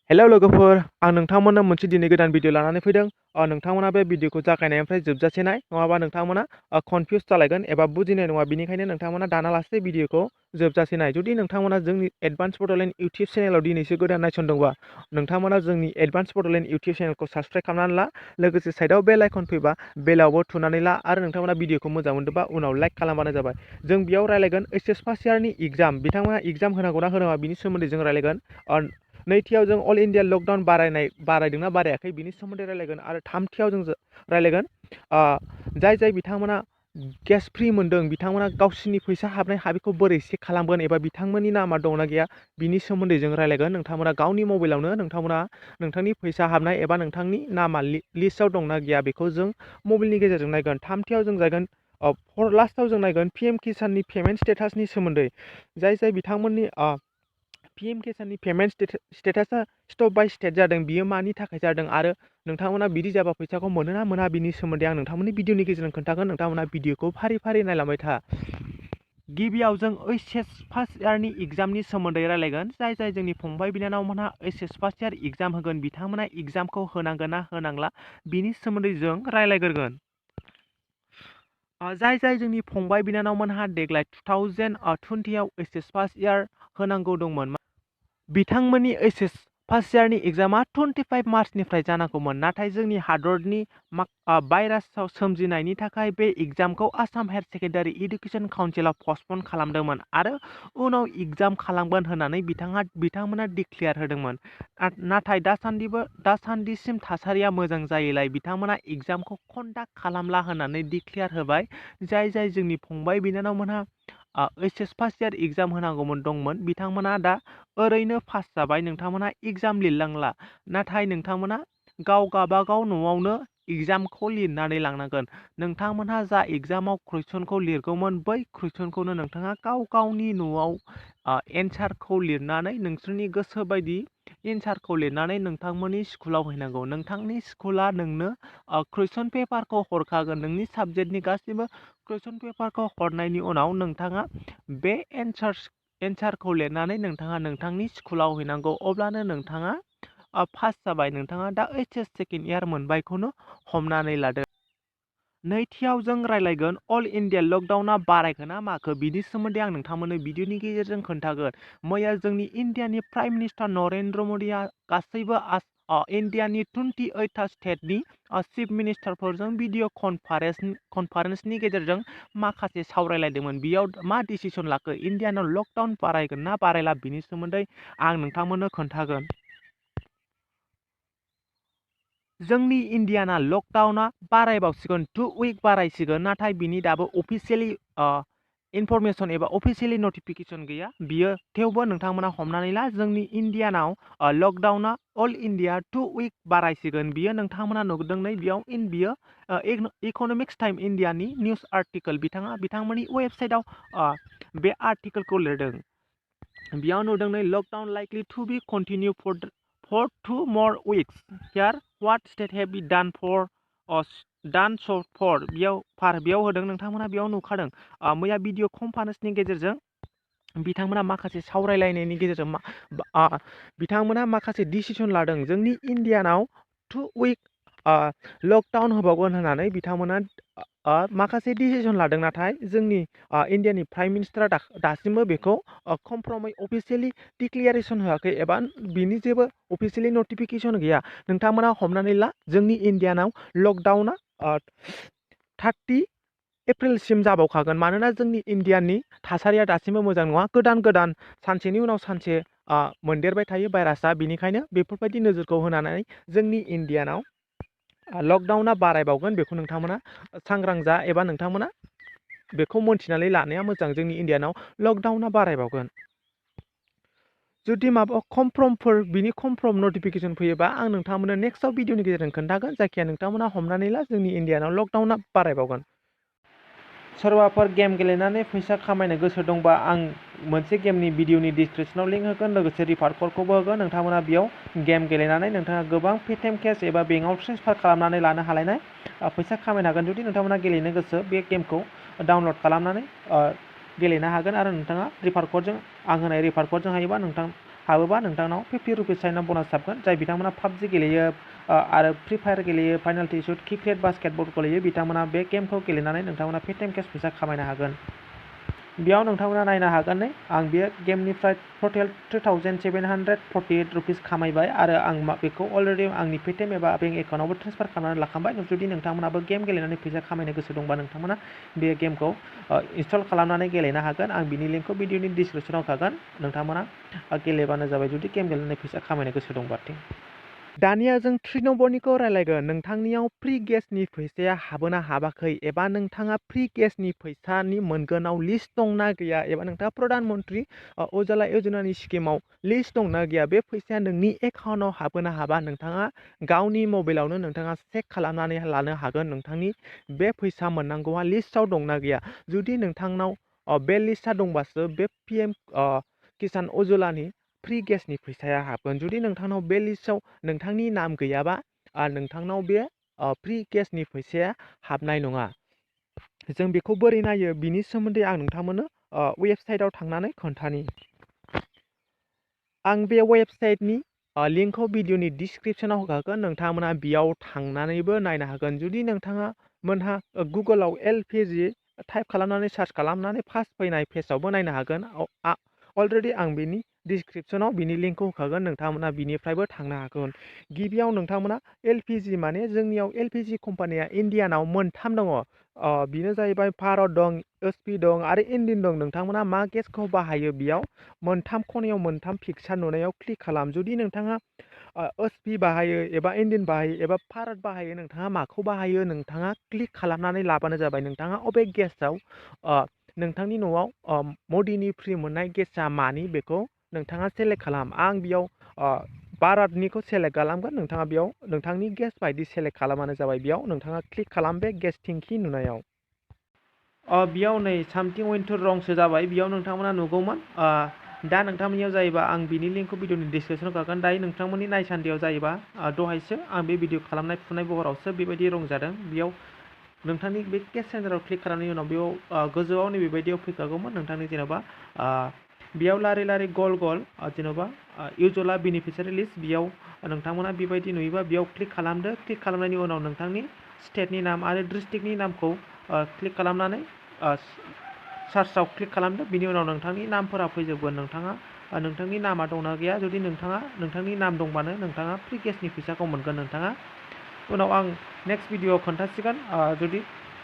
Hello लोगोफोर, आं नोंथांमोननो मोनसे दिनै गोदान भिडिअ लानानै फैदों। नोंथांमोना बे भिडिअखौ जागायनायनिफ्राय जोबजासे नाय, नङाबा नोंथांमोना कनफिउस जालायगोन एबा बुजिनाय नङा। बेनिखायनो नोंथांमोना दानालासे भिडिअखौ जोबजासे नाय। जुदि नोंथांमोना जोंनि एडभान्स बड'लेण्ड इउटुब चेनेलाव दिनैसो गोदान नायसनदोंबा, नोंथांमोना जोंनि एडभान्स बड'लेण्ड इउटुब चेनेलखौ साबस्क्राइब खालामनानै ला। लोगोसे साइडआव बेल आइकन फैबा बेलावबो थुनानै ला आरो नोंथांमोना भिडिअखौ मोजां मोनदोंबा उनाव लाइक खालामबानो जाबाय। जों बेयाव रायलायगोन ओइचएस फार्स्ट इयारनि एग्जाम, बिथांमोना एग्जाम होनांगौना होनाङा बिनि सोमोन्दै जों रायलायगोन। नैथियाव जों अल इन्डिया लकडाउन बारायदोंना बारायाखै बिनि सोमोन्दै रायलायगोन आरो थामथियाव जों रायलायगोन जाय बिथांमोना गेस फ्रि मोन्दों बिथांमोना गावसिनि फैसा हाबनाय हाबिखौ बोरै चेक खालामगोन एबा बिथांमोननि नामा दंना गैया बिनि सोमोन्दै जों रायलायगोन। नोंथांमोना गावनि मबाइलावनो नोंथांनि फैसा हाबनाय एबा नोंथांनि नामा लिस्टआव दंना गैया बेखौ जों मबाइलनि गेजेरजों नायगोन। थामथियाव जों जागोन लास्टआव जों नायगोन PM किसाननि पेमेन्ट स्टेटासनि सोमोन्दै। जाय बिथांमोननि PM किसाननि पेमेन्ट स्टेटासा स्टप बाय स्टेट जादों, बियो मानि थाखाय जादों आरो नोंथांमोना बिदि जाबा फैसाखौ मोनोना मोना बिनि सोमोन्दै आं नोंथांमोननि भिडिअनि गेजेरजों खोन्थागोन। नोंथांमोना भिडिअखौ फारि फारि नायलांबाय था। गिबियाव जों ओइचएस फार्स्ट इयारनि एग्जामनि सोमोन्दै रायलायगोन। जाय जोंनि फंबाय बिनानावमोनहा ओइचएस फार्स्ट इयार एग्जाम होगोन बिथांमोना एग्जामखौ होनांगोन ना होनांला बिनि सोमोन्दै जों रायलायग्रोगोन। जाय जोंनि फंबाय बिनानावमोनहा देग्लाय 2020आव ओइचएस फार्स्ट इयार होनांगौ दंमोन, बिथांमोननि ओइचएस फार्स्ट इयारनि एग्जामा 25 मार्चनिफ्राय जानांगौमोन। नाथाय जोंनि हादरनि भाइरासाव सोमजिनायनि थाखाय बे एग्जामखौ आसाम हायार सेकेन्डारि इडुकेसन काउन्सिलाव पस्टपन खालामदोंमोन आरो उनाव एग्जाम खालामगोन होननानै बिथांमोना डिक्लेयार होदोंमोन। नाथाय दासान्दिसिम थासारिया मोजां जायैलाय बिथांमोना एग्जामखौ कन्डाक्ट खालामला होननानै डिक्लेयार होबाय। जाय जोंनि फंबाय बिनानावमोनहा ओइचएस फार्स्ट इयार एग्जाम होनांगौमोन दंमोन, बिथांमोना दा ओरैनो पास जाबाय। नोंथांमोना एग्जाम लिरलांला, नाथाय नोंथांमोना गावबागाव न'आवनो एग्जामखौ लिरनानै लांनांगोन। नोंथांमोनहा जा एग्जामाव कुइसनखौ लिरगौमोन बै कुइसनखौनो नोंथाङा गावनि न'आव एन्सारखौ लिरनानै नोंसोरनि गोसो बायदि एन्सारखौ लिरनानै नोंथांमोननि स्कुलाव हैनांगौ। नोंथांनि स्कुला नोंनो कुइसन पेपारखौ हरखागोन। नोंनि साबजेक्टनि गासैबो कुइसन पेपारखौ हरनायनि उनाव नोंथाङा बे एन्सारखौ लिरनानै नोंथाङा नोंथांनि स्कुलाव हैनांगौ। अब्लानो नोंथाङा पास जाबाय। नोंथाङा दा ओइचएस सेकेन्ड इयार मोनबायखौनो हमनानै लादो। नैथियाव जों रायलायगोन अल इन्डिया लकडाउना बारायखोना माखो बिनि सोमोन्दै आं नोंथांमोननो भिडिअनि गेजेरजों खोन्थागोन। मैया जोंनि इण्डियानि प्राइम मिनिस्टार नरेन्द्र मदिया गासैबो इण्डियानि 28था स्टेटनि चिफ मिनिस्टारफोरजों भिडिअ कनफारेन्सनि गेजेरजों माखासे सावरायलायदोंमोन। बेयाव मा डिसिसन लाखो, इण्डियानाव लकडाउन बारायगोन ना बारायला बिनि सोमोन्दै आं नोंथांमोननो खोन्थागोन। जोंनि इण्डियाना लकडाउना बारायबावसिगोन, 2 उइक बारायसिगोन। नाथाय बिनि दाबो अफिसियेलि इनफरमेसन एबा अफिसियेलि नटिफिकेसन गैया। बियो थेवबो नोंथांमोना हमनानै ला जोंनि इण्डियानाव लकडाउना अल इण्डिया 2 उइक बारायसिगोन। बियो नोंथांमोना नुदों नै बियो इक'नमिक्स टाइम इण्डियानि निउस आर्टिकेल। बिथांमोननि वेबसाइटआव बे आर्टिकेलखौ लिरदों। बेयाव नुदों नै lockdown likely to be continue for 2 more weeks. Here, what state have we done so far? बेयाव होदों। नोंथांमोना बेयाव नुखादों। मैया भिडिअ कनफारेन्सनि गेजेरजों बिथांमोना माखासे सावरायलायनायनि गेजेरजों बिथांमोना माखासे डिसिसन लादों। जोंनि इण्डियानाव 2 उइक लकडाउन होबावगोन होननानै बिथांमोना माखासे डिसिसन लादों। नाथाय जोंनि इण्डियानि प्राइम मिनिस्टारा दासिमबो बेखौ कनफार्मै अफिसियेलि डिक्लेयारेसन होआखै एबा बिनि जेबो अफिसियेलि नटिफिकेसन गैया। नोंथांमोना हमनानै ला जोंनि इण्डियानाव लकडाउना 30 एप्रिलसिम जाबावखागोन। मानोना जोंनि इण्डियानि थासारिया दासिमबो मोजां नङा। गोदान सानसेनि उनाव सानसे मोनदेरबाय थायो भाइरासआ। बिनिखायनो बेफोरबायदि नोजोरखौ होनानै जोंनि इण्डियानाव लकडाउना बारायबावगोन। बेखौ नोंथांमोना सांग्रां जा एबा नोंथांमोना बेखौ मोनथिनानै लानाया मोजां। जोंनि इण्डियानाव लकडाउना बारायबावगोन। जुदि माबा बिनि कनफार्म नटिफिकेसन फैयोबा आं नोंथांमोननो नेक्स्टआव भिडिअनि गेजेरजों खोन्थागोन। जायखिया नोंथांमोना हमनानै ला जोंनि इण्डियानाव लकडाउना बारायबावगोन। सोरबाफोर गेम गेलेनानै फैसा खामायनो गोसो दंबा आं मोनसे गेमनि भिडिअनि डिसक्रिपसनाव लिंक होगोन, लोगोसे रिफार क'डखौबो होगोन। नोंथांमोना बेयाव गेम गेलेनानै नोंथाङा गोबां पेटिएम केस एबा बेंकआव ट्रेन्सफार खालामनानै लानो हालायनाय फैसा खामायनो हागोन। जुदि नोंथांमोना गेलेनो गोसो बे गेमखौ डाउनलड खालामनानै गेलेनो हागोन आरो नोंथाङा रिफार क'डजों आं होनाय रिफार क'डजों हायोबा नोंथांहा हाबोबा नोंथांनाव 50 रुपिस साइन आप ब'नास हाबगोन। जाय बिथांमोना पाबजि गेलेयो आरो फ्रि फायार गेलेयो, फाइनाल टिशुट, क्रिकेट, बास्केटबल गेलेयो, बिथांमोना बे गेमखौ गेलेनानै नोंथांमोना पेटिएम केस फैसा खामायनो हागोन। बेयाव नोंथांमोना नायनो हागोन आं बे गेमनिफ्राय टटेल 3748 रुपिस खामायबाय आरो आं बेखौ अलरेडि आंनि पेटिएम एबा बेंक एकाउन्टआवबो ट्रेन्सफार खालामनानै लाखांबाय। जुदि नोंथांमोनाबो गेम गेलेनानै फैसा खामायनो गोसो दंबा नोंथांमोना बे गेमखौ इनस्टल खालामनानै गेलेनो हागोन। आं बिनि लिंकखौ भिडिअनि डिसक्रिपसनाव होखागोन। नोंथांमोना गेलेबानो जाबाय जुदि गेम गेलेनानै फैसा खामायनो गोसो दंबा। दानिया जों 3 नम्बरनिखौ रायलायगोन। नोंथांनियाव फ्रि गेसनि फैसाया हाबोना हाबाखै एबा नोंथाङा फ्रि गेसनि फैसानि मोनगोनाव लिस्ट दंना गैया एबा नोंथाङा प्रधान मन्त्रि उज्जवला योजनानि स्किमाव लिस्ट दंना गैया, बे फैसाया नोंनि एकाउन्टआव हाबोना हाबा नोंथाङा गावनि मबाइलावनो नोंथाङा चेक खालामनानै लानो हागोन नोंथांनि बे फैसा मोननांगौआ लिस्टआव दंना गैया। जुदि नोंथांनाव बे लिस्टआ दंबासो बे PM किसान उज्जवलानि फ्रि गेसनि फैसाया हाबगोन। जुदि नोंथांनाव बे लिस्टआव नोंथांनि नाम गैयाबा नोंथांनाव बे फ्रि गेसनि फैसाया हाबनाय नङा। जों बेखौ बोरै नायो बिनि सोमोन्दै आं नोंथांमोननो वेबसाइटआव थांनानै खोन्थानि। आं बे वेबसाइटनि लिंकखौ भिडिअनि डिसक्रिपसनाव होखागोन। नोंथांमोना बेयाव थांनानैबो नायनो हागोन। जुदि नोंथाङा मोनहा गुगोलाव LPG टाइप खालामनानै सार्च खालामनानै फार्स्ट फैनाय पेजावबो नायनो हागोन। अलरेडि आं बेनि डिसक्रिपसनाव बिनि लिंकखौ होखागोन। नोंथांमोना बिनिफ्रायबो थांनो हागोन। गिबियाव नोंथांमोना LPG माने जोंनियाव LPG कम्पानिया इण्डियानाव मोनथाम दङ। बेनो जाहैबाय भारत दं, HP दं आरो इन्डियान दं। नोंथांमोना मा गेसखौ बाहायो बेयाव मोनथाम खनायाव मोनथाम पिक्सार नुनायाव क्लिक खालाम। जुदि नोंथाङा HP बाहायो एबा इन्डियान बाहायो एबा भारत बाहायो, नोंथाङा माखौ बाहायो नोंथाङा क्लिक खालामनानै लाबानो जाबाय। नोंथाङा अबे गेसआव नोंथांनि न'आव मदिनि फ्रि मोननाय गेसआ मानि बेखौ नोंथाङा सेलेक्ट खालाम। आं बेयाव भारतनिखौ सेलेक्ट खालामगोन। नोंथाङा बेयाव नोंथांनि गेस बायदि सेलेक्ट खालामबानो जाबाय। बेयाव नोंथाङा क्लिक खालाम बे गेस टेंखि नुनायाव। बेयाव नै सामथिं विन्टार रंसो जाबाय। बेयाव नोंथांमोना नुगौमोन। दा नोंथांमोननियाव जायोबा आं बिनि लिंकखौ भिडिअनि डिसक्रिपसनाव होखागोन। दायो नोंथांमोननि नायसान्दियाव जायोबा दहायसो आं बे भिडिअ खालामनाय फुनाय बहरावसो बेबायदि रं जादों। बेयाव नोंथांनि बे केस सेन्टाराव क्लिक खालामनायनि उनाव बेयाव गोजौआव नैबेबायदियाव फैखागौमोन। नोंथांनि जेनेबा बेयाव लारि लारि गल गल जेनेबा उज्जवला बेनिफिसियारि लिस्ट, बेयाव नोंथांमोना बेबायदि नुयोबा बेयाव क्लिक खालामदो। क्लिक खालामनायनि उनाव नोंथांनि स्टेटनि नाम आरो डिस्ट्रिक्टनि नामखौ क्लिक खालामनानै सार्चआव क्लिक खालामदो। बिनि उनाव नोंथांनि नामफोरा फैजोबगोन। नोंथाङा नोंथांनि नामा दंना गैया, जुदि नोंथांनि नाम दंबानो नोंथाङा फ्रि गेसनि फैसाखौ मोनगोन। नोंथाङा उनाव आं नेक्स्ट भिडिअआव खोन्थासिगोन। जुदि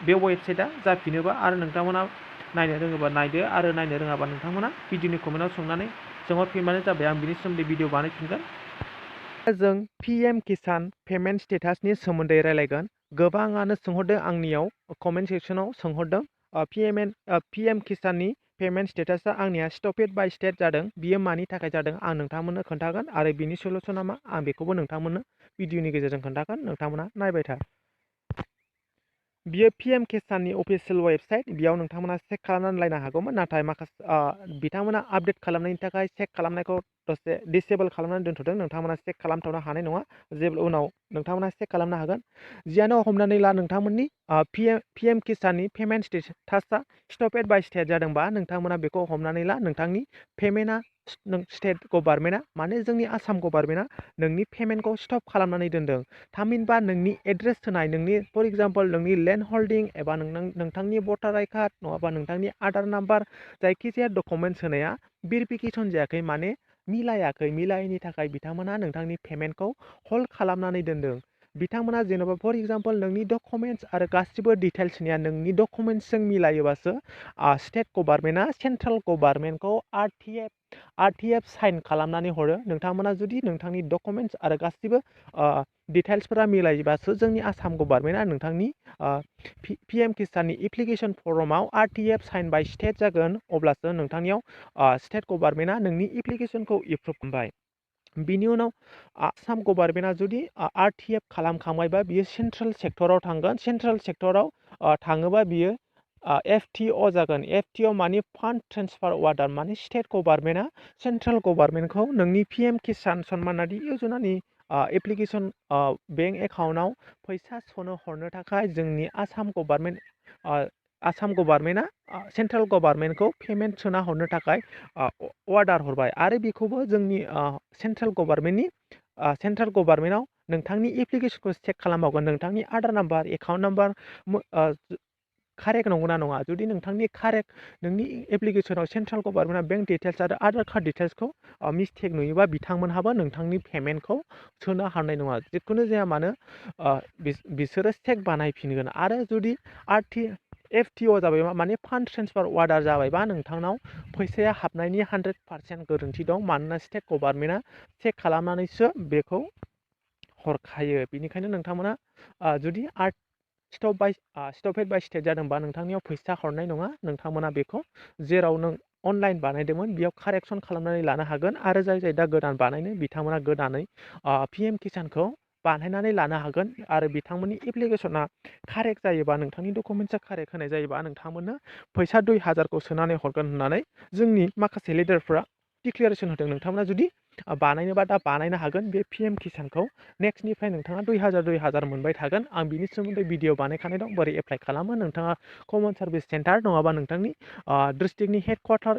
बे वेबसाइटआ जाफिनोबा आरो नोंथांमोना नायनो रोङोबा नायदो आरो नायनो रोङाबा नोंथांमोना भिडिअनि कमेन्टआव सोंहरफिनबानो जाबाय। आं बिनि सोमोन्दै भिडिअ बानायफिनगोन। जों PM किसान पेमेन्ट स्टेटासनि सोमोन्दै रायलायगोन। गोबाङानो सोंहरदों आंनियाव कमेन्ट सेक्सनाव सोंहरदों PM किसाननि पेमेन्ट स्टेटासा आंनिया स्टपेड बाय स्टेट जादों। बियो मानि थाखाय जादों आं नोंथांमोननो खोन्थागोन आरो बिनि सलुसना मा आं बेखौबो नोंथांमोननो भिडिअनि गेजेरजों खोन्थागोन। नोंथांमोना नायबाय था। बियो PM किसाननि अफिसियेल वेबसाइट। बेयाव नोंथांमोना चेक खालामनानै नायनो हागौमोन, नाथाय माखासे बिथांमोना आपडेट खालामनायनि थाखाय चेक खालामनायखौ दसे डिसेबल खालामनानै दोन्थ'दों। नोंथांमोना चेक खालामथ'नो हानाय नङा। जेब्ला उनाव नोंथांमोना चेक खालामनो हागोन। जियानो हमनानै ला नोंथांमोननि PM किसाननि पेमेन्ट स्टेटासा स्टपेड बाय स्टेट जादोंबा नोंथांमोना बेखौ हमनानै ला नोंथांनि पेमेन्टआ स्टेट गभार्नमेन्टआ माने जोंनि आसाम गभार्नमेन्टआ नोंनि पेमेन्टखौ स्टप खालामनानै दोनदों। थामहिनबा नोंनि एड्रेस होनाय, नोंनि फर एग्जाम्पल नोंनि लेन्ड हल्डिं एबा नोंथांनि भटार आइ कार्ड नङाबा नोंथांनि आधार नाम्बार जायखिजाया डकुमेन्टस होनाया भेरिफिकेसन जायाखै, माने मिलायाखै। मिलायैनि थाखाय बिथांमोना नोंथांनि पेमेन्टखौ हल्ड खालामनानै दोनदों। बिथांमोना जेनेबा फर एग्जाम्पल नोंनि डकुमेन्टस आरो गासिबो डिटेल्सनिया नोंनि डकुमेन्टसजों मिलायोबासो स्टेट गभार्नमेन्टआ सेन्ट्रेल गभार्नमेन्टखौ RTF साइन खालामनानै हरो। नोंथांमोना जुदि नोंथांनि डकुमेन्टस आरो गासिबो डिटेल्सफोरा मिलायोबासो जोंनि आसाम गभार्नमेन्टआ नोंथांनि PM किसाननि एप्लिकेसन फर्माव RTF साइन बाय स्टेट जागोन। अब्लासो नोंथांनियाव स्टेट गभार्नमेन्टआ नोंनि एप्लिकेसनखौ एप्रुभ खालामबाय। बिनि उनाव आसाम गभार्नमेन्टआ जुदि RTF खालामखांबायबा बियो सेन्ट्रेल सेक्टराव थांगोन। सेन्ट्रेल सेक्टराव थाङोबा बियो FTO जागोन। FTO माने फान्ड ट्रेन्सफार अर्डार, माने स्टेट गभार्नमेन्टआ सेन्ट्रेल गभार्नमेन्टखौ नोंनि PM किसान सन्मान निधि योजनानि एप्लिकेसन बेंक एकाउन्टआव फैसा सोनो हरनो थाखाय जोंनि आसाम गभार्नमेन्ट आसाम गभार्नमेन्टआ सेन्ट्रेल गभार्नमेन्टखौ पेमेन्ट सोना हरनो थाखाय अर्डार हरबाय आरो बेखौबो जोंनि सेन्ट्रेल गभार्नमेन्टआव नोंथांनि एप्लिकेसनखौ चेक खालामबावगोन नोंथांनि Aadhaar number account number correct नंगौना नङा जुदि नोंथांनि कारेक्ट नोंनि एप्लिकेसनाव सेन्ट्रेल गभार्नमेन्टआ बेंक डिटेल्स आरो आधार कार्ड डिटेल्सखौ मिस्टेक नुयोबा बिथांमोनहाबो नोंथांनि पेमेन्टखौ सोनो हानाय नङा जिखुनु जाया मानो बिसोरो चेक बानायफिनगोन आरो जुदि FTO जाबायबा माने फान्ड ट्रेन्सफार अर्डार जाबायबा नोंथांनाव फैसाया हाबनायनि 100% गोरोन्थि दं मानोना स्टेट गभार्नमेन्टआ चेक खालामनानैसो बेखौ हरखायो बेनिखायनो नोंथांमोना जुदि स्टपेड बाय स्टेट जादोंबा नोंथांनियाव फैसा हरनाय नङा नोंथांमोना बेखौ जेराव नों अनलाइन बानायदोंमोन बेयाव कारेक्सन खालामनानै लानो हागोन आरो जाय दा गोदान बानायनो बिथांमोना गोदानै PM किसानखौ बानायनानै लानो हागोन आरो बिथांमोननि एप्लिकेसना कारेक्ट जायोबा नोंथांनि डकुमेन्टसा कारेक्ट होनाय जायोबा नोंथांमोननो फैसा 2000खौ सोनानै हरगोन होननानै जोंनि माखासे लिडारफ्रा डिक्लेरेसन होदों नोंथांमोना जुदि बानायनोबा दा बानायनो हागोन बे PM किसानखौ नेक्स्टनिफ्राय नोंथाङा 2000 मोनबाय थागोन आं बिनि सोमोन्दै भिडिअ बानायखानाय दं बोरै एप्लाइ खालामो नोंथाङा कमन सार्भिस सेन्टार नङाबा नोंथांनि डिस्ट्रिक्टनि हेडक्वार्टार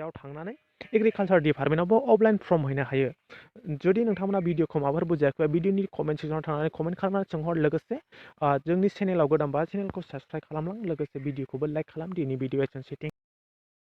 याव थांनानै एग्रिकालचार डिपार्टमेन्टआवबो अफलाइन फर्म हैनो हायो जुदि नोंथांमोना भिडिअखौ माबाफोर बुजियाखैबा भिडिअनि कमेन्ट सेक्सनाव थांनानै कमेन्ट खालामनानै सोंहर लोगोसे जोंनि चेनेलाव गोदानबा चेनेलखौ साबस्क्राइब खालामलां लोगोसे भिडिअखौबो लाइक खालाम दिनै भिडिअ एसेनोसै